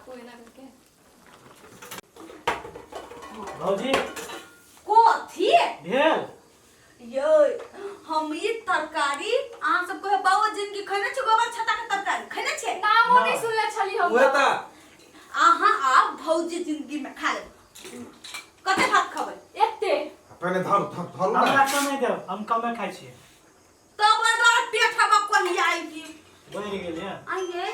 चाकू एना करके। भौजी। कथी भेल? यो, हम ई तरकारी अहाँ सब कहे बाबू जिंदगी खैने छी, गोबर छत्ता के तरकारी खैने छियै? नामो नहीं सुनले छली हम। उहे तऽ। अहाँ आब भौजी जिंदगी में खा लेब। कते भात खबै? एते। पहिने धर धर धरू हमरा ना। कमे देब, हम कमे खाइ छियै। तब ओहि दुआरे पेट हवा कही आइ की बढ़ि गेल ये। आइए।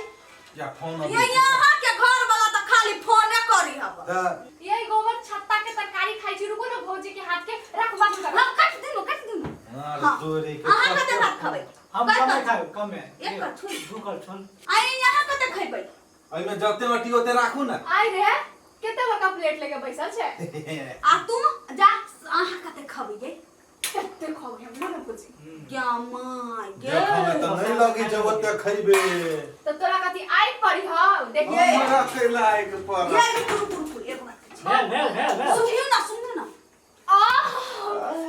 या फोन ये यहाँ के घर वाला तऽ खाली फोने करी हवा। तऽ ये गोबर छत्ता के तरकारी खाई छी। रुको ना, भौजी के हाथ के रख बाजू कर। हाँ, काट दिनु, काट दिनु। हाँ, तोरी के। अहाँ कते भात खबै? हम कते? कमे खाइ, कमे। एक करछुल। दू करछुल। आइ यहाँ कते खैबै? एहिमे जते मट्टी ओते राखू ने। आई रे, केते बड़का प्लेट लेके बैसल छै। आ तू जा, अहाँ कते खबै गे? कते खबै हम ना बुझी। क्या माय गे। देखमे तऽ नहि लगै छै ओते खैबे। तो तोरा कथी आई पड़ी ह देखिए। हमरा कैला आइक पर। ये रुकू रुकू रुकू, एक बात कहै छी। भेल भेल भेल भेल। सुनियौ ना, सुनियौ ना। आह।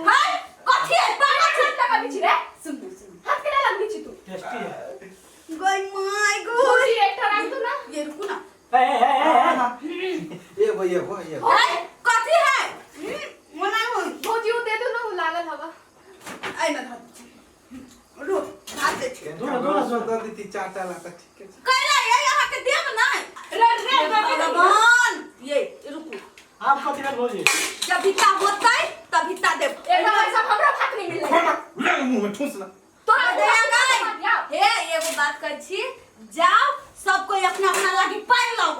हाय, कथी है पागल छी? हाथ लगाबी छी रे? सुनू सुनू। हाथ केना लगबी छी तू? टेस्टी है। गई my गो। भौजी, एकटा राख दू ना। ये रुकू ना। ए ए ए ए। एगो एगो एगो। हाय, कथी है? मना हो। भौजी, उ दे दू ना, उ लागल हवा। एहि में धर दै छी। रुक, भात दै छी। दूर दूर दूर दऽ देती चाटा ला तऽ ठीके छै। कैला ये अहाँ के देब नहि। रे रे रे रे। भगवान, ये रुकू। आप कथी भेल भौजी? जब हिता होतै तब हिता देब। एकरा पैसा हमरा भात नहीं मिललै। खाना ले मुँह में ठूस ना। तोरा दया गई। गई। हे, एगो बात कहै छी, जाओ सब कोई अपना अपना लागी पानि लाओ।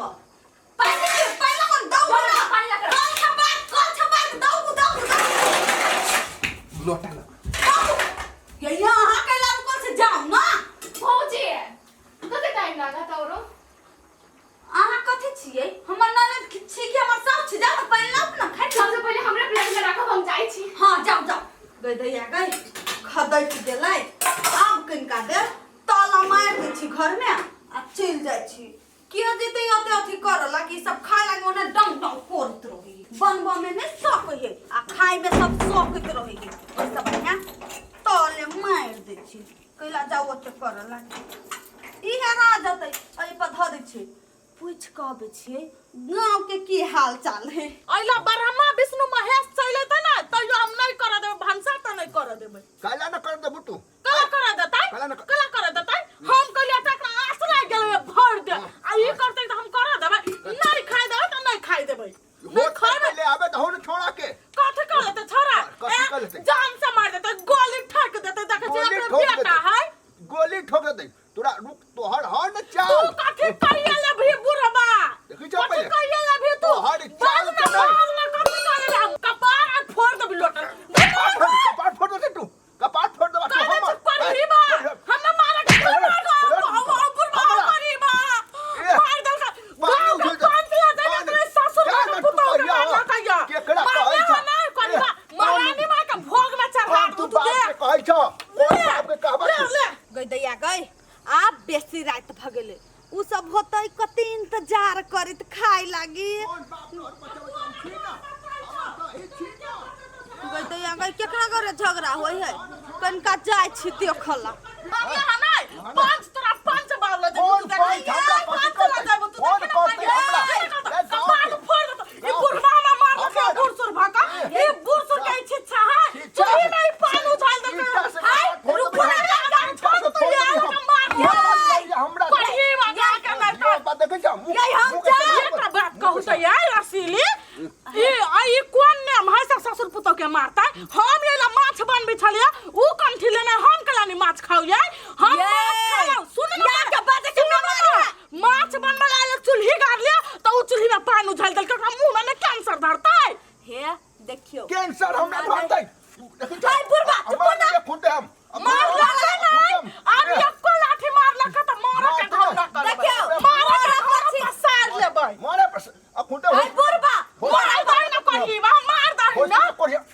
पानि दियौ, पानि लाओ, दौगू ना। पानि ला कर। कल छपाक, कल छपाक, दौगू दौगू दौगू। लोटा ला। दौगू। ये यहाँ के लाग से जाओ ना। भौजी, कते टाइम लागत औरो? अहाँ कथी छियै? हमर ननद छी कि हमर सासु छी? जाओ ने पानि लाओ ने खाइ। सबसे पहिले हमरे प्लेट में राखब, हम जाइ छी। हाँ, जाओ जाओ। गई दैया गई, खदैत गेलै। आब कनिका देर ताला मारि दै छी घरमे आ चलि जाइ छी। के जेतै ओते अथी करऽ ला कि सब खाय लागे ओने डंग डंग करैत रहै, बनबऽ मे नहि सकै है आ खाय मे सब सकैत रहै है। ओहिसँ बढ़िआँ तले मारि दै छी। कैला जाउ ओते करऽ ला? ई हेरा जेतै। एहि पर धऽ दै छी। पूछि कऽ अबै छियै गाँव के की हाल चाल है। अइला ब्रह्मा विष्णु महेश चलि अयतै ने तैयो हम नहि करऽ देबै भनसा, तऽ नहि करऽ देबै। कैला न कर देबू तू? कला करऽ देतै? कला न कला करऽ देतै? हम कहलियै तऽ एकरा आस लागि गेलै भरि दे आ ई करतै तऽ हम करऽ देबै? नहि खाइ देबै तऽ नहि खाइ देबै, नहि होत खैबै। पहिले आबे दहो न छोड़ा के। कथी कर लेतै छोरा? कथी ए, कर लेतै? जान से मार देतै, गोली ठोक देतै। देखै छी गोली अपने ठोक बेटा देतै। है। गोली ठोक देतै तोरा। रुक, तोहर हर न तू चाल। कथी कहिए लेबही बुढ़बा? देखै छौ कथी पहिले? कहिए लेबही तू? तोहर चाल बाज के ना, नहि। बाज ना, कथी कहे लेबही? कपार आ फोड़ देबी लोटल। कपार फोड़ देतै तू, कपार फोड़ देबा तू। कहने हमर छी करही बा। हमे मारे के तू मार दो, हम बुढ़बा हमरा। करही बा। ए, मार देलका। पानी गाँव के उछल दे। पंच ला जाके पानी। तोरे ससुर जा के ना तू पुतोह के कहिया मारलक हो। कहिया। केकरा मारले कहै छौ? हो नहि करिबा। ए, महारानी माँ के भोग में चढ़ा कौन दू तू तू बाप देख। के कहै छौ? कोन बाप के कहबा ले तू? ले। गई दैया गई, आब बेसी राति भऽ गेलै। उ सब होतै कते इंतजार करैत खाय लागी। कोन बाप तोहर बचबै? हम छी ना, हम सही छी ना। गई दैया गई, केकरा घरे झगड़ा होइ है? कनिका जाइ छी देखऽ ला। मारिया हा नहि पंच, तोरा पंच बावला जेबू। कोन तू देख। पंच हमरा पंच कथी ला करतै? जेबू तू। कोन देख ना। करतै हमरा? ए, गाँव कपार के। फोड़ देतौ ई गाँव के। बुढ़वा हमरा मारलक हमरा। बूढ़ सूढ़ भऽ कऽ। ई बूढ़ सूढ़ के छिच्छा है। छिच्छा चूल्ही है। में ई पानि उछाल देलकै। ईंटा से हाय, कपार फोड़ रुकू देबै ना, हम। गाड़ी ईंटा छोड़ से तू फोड़ यार, देबै हम। हमरा मार इहे बात कहिया हमरा। पढ़ी वाला के इहे लड़का। बात देखै छौ मुँह यै, हम मुँह के जा- चढ़ा एकटा बात कहू तऽ यार रसीली, ई आ ई कोन नेम है सब ससुर पुतोह के मारतै? हम ये ला माछ बनबै छलियै, ऊ कंठी लेने, हम केला नहीं माछ खाउ यै? हम ये। माछ खाउ, सुन ना। यार के बात के सुन ना, मारिया। माछ बनबै ला आयल, चूल्ही गाड़लियै तऽ ऊ चूल्ही में पानि उझालि देलकै। ओकरा मुँह में ने कैंसर धरतै। हे देखियौ। कैंसर हमरा धरतै, देखै छौ? हाय, बुढ़बा, चुप हमरा ना। के खून दे हम। मारलकै नहि, आब एको लाठी मारलकै तऽ मारऽ के मारतै घाव न करबै। देखियौ, मारऽ के मारऽ घाव પછી। पसारि लेबै। मारे पर आ खून दे। हाय बुढ़बा। मारै दही न करही बा, मार दही न।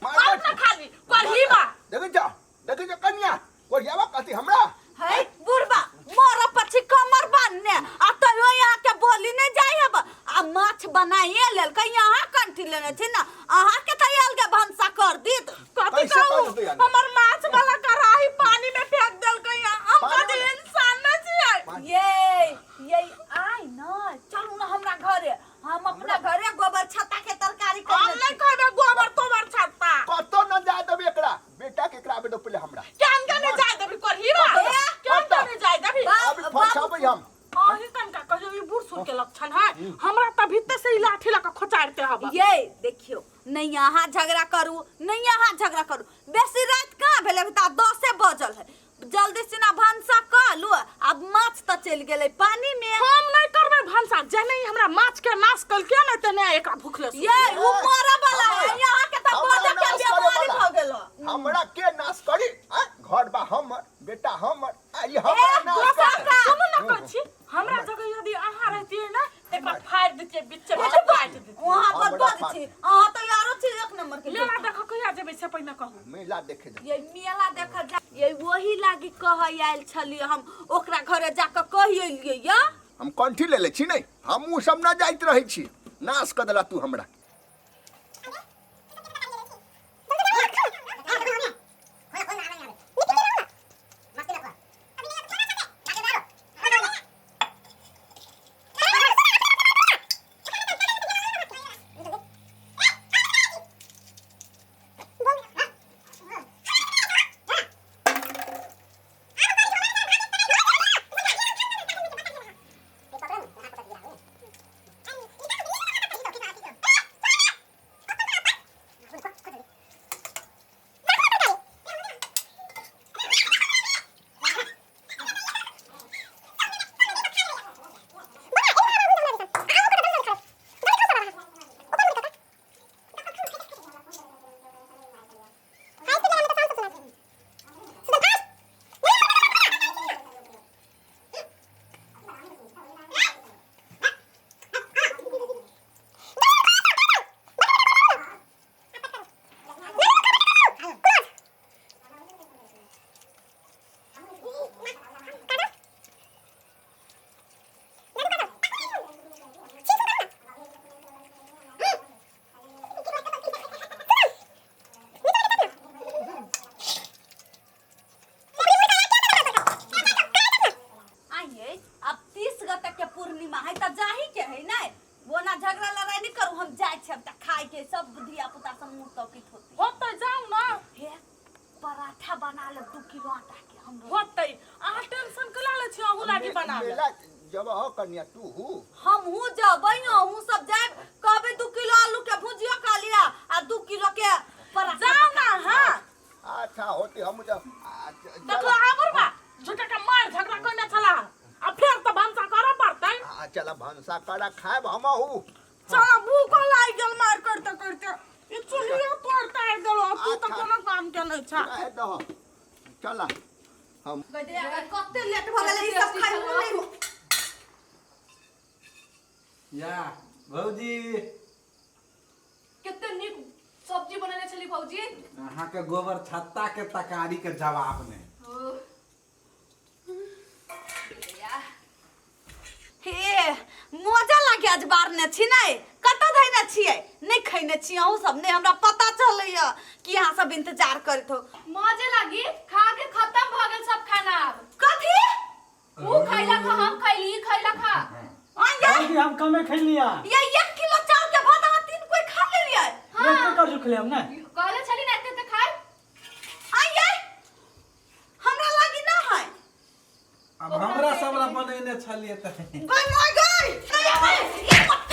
मार न खाली करही बा। देखै छौ, देखै छौ कन्या कोरियावा कथी हमरा? है बुढ़बा, मर પછી कमर बान्हने आ तैयो यहाँ के बोली नहीं जाइ हब। आ माछ बनाइए लेलकै, यहाँ कंठी लेने छी ना, अहाँ के तऽ अलगे भनसा कर दीत। कथी कैसे कहू? कर देतै यानी? हमर माछ वाला कढ़ाई पानी में फेंक देलकै। हम पानी कथी में? इंसान न छियै? ये ये आइ न चलू न हमरा फरछाबै हम। अही कनका कहियो ई बूढ़ सूढ़ के लक्षण है, हमरा त भीतर से ई लाठी लऽ के खोचारते हब। ये देखियो, नहीं अहाँ झगड़ा करू, नहीं अहाँ झगड़ा करू। बेसी रात कहाँ भेलै? अभी तऽ 10 बजल है। जल्दी से ना भनसा कऽ लू। आब माछ तऽ चलि गेलै पानी में। हम नहीं करबै भनसा, जेने ही हमरा माछ के नाश कलके ने तेने एकरा भूखले सुतबै। ये उ मरे वाला है, यहाँ के तऽ हमरा बजे के नाश करे बीमारी वाला। भऽ गेल। हमरा के नाश करी? आँय, घर बा हमर, बेटा हमर, आ ई हमरा ए, नाश दोसर करे। का। सुनू न, कहै छी हमरा जगह यदि अहाँ रहतियै ने त एकरा फाड़ि दितियै, बीचे बीचे काटि दितियै। वहाँ पर हमरा बज छी अहाँ तऽ यारो छी एक नंबर के। मेला देख कहिया जेबै से पहिने कहू। मेला देखे जा। ये मेला देख जा, ये वही लागी कहै आयल छलियै हम, ओकरा घरे जाकऽ कहि एलियै या। हम कंठी ले ले छी नहीं, हम उ सब ना जाइत रहै छी। नाश कर देला तू हमरा। आइए, अब 30 गते के पूर्णिमा है तऽ जाही के है नै? ओना झगड़ा लड़ाई नहीं करू, हम जाइ छी। अब तऽ खाय के सब धिया पुता सब मुँह तकित होती। होतै, जाउ न। हे, पराठा बना ले 2 किलो आटा के हमरो। होतै, अहाँ टेंशन केला लै छी? अहूँ लागी बना लेब। मेला जब हो कन्या तू हूँ। हमहूँ जबै, अहूँ सब जायब। कहबै 2 किलो आलू के भुजियो खा लिया आ 2 किलो के पराठा। जाउ न अहाँ। अच्छा होती, हम जब देखो आबर बा झूठा के मार झगड़ा कोने छला, आ फेर तऽ भनसा करऽ पड़तै। चल भनसा करा, खायब हम हूँ। चल, भूख लागि गेल मार करते करते। ई चूल्हियो तोड़ता आबि गेलो, तू तऽ अच्छा। कोनो काम के नहि छ। रहे दहो, चला हम। कते लेट भऽ गेलै, ई सब खाइ नहि हो। या भौजी, कते नीक सब्जी बनेने छली भौजी। अहाँके गोबर छत्ता के तकारी के जवाब नहि। ओह। या। हे, मजा लागे आज बारने छी नै? कतऽ धैने छियै? नहि खैने छी अहूँ सब नहि? हमरा पता चलैया कि अहाँ सब इंतजार करैत हो। मजे लागी खा के खत्म भऽ गेल सब खाना आब। कथी? ऊ खैलक हा, हम खैली, ई खैलक हा। आँ भौजी, हम कमे खैलिया। ये 1 किलो चाउर के भात अहाँ 3 कोई खा लेलियै? एक कर जुखले हम ने। कहले छली ने एते एते खाय। आँ ये, हमरा लागी ना है। अब हमरा सब ला बनेने छलियै तऽ गई my गई, गई, गई, ई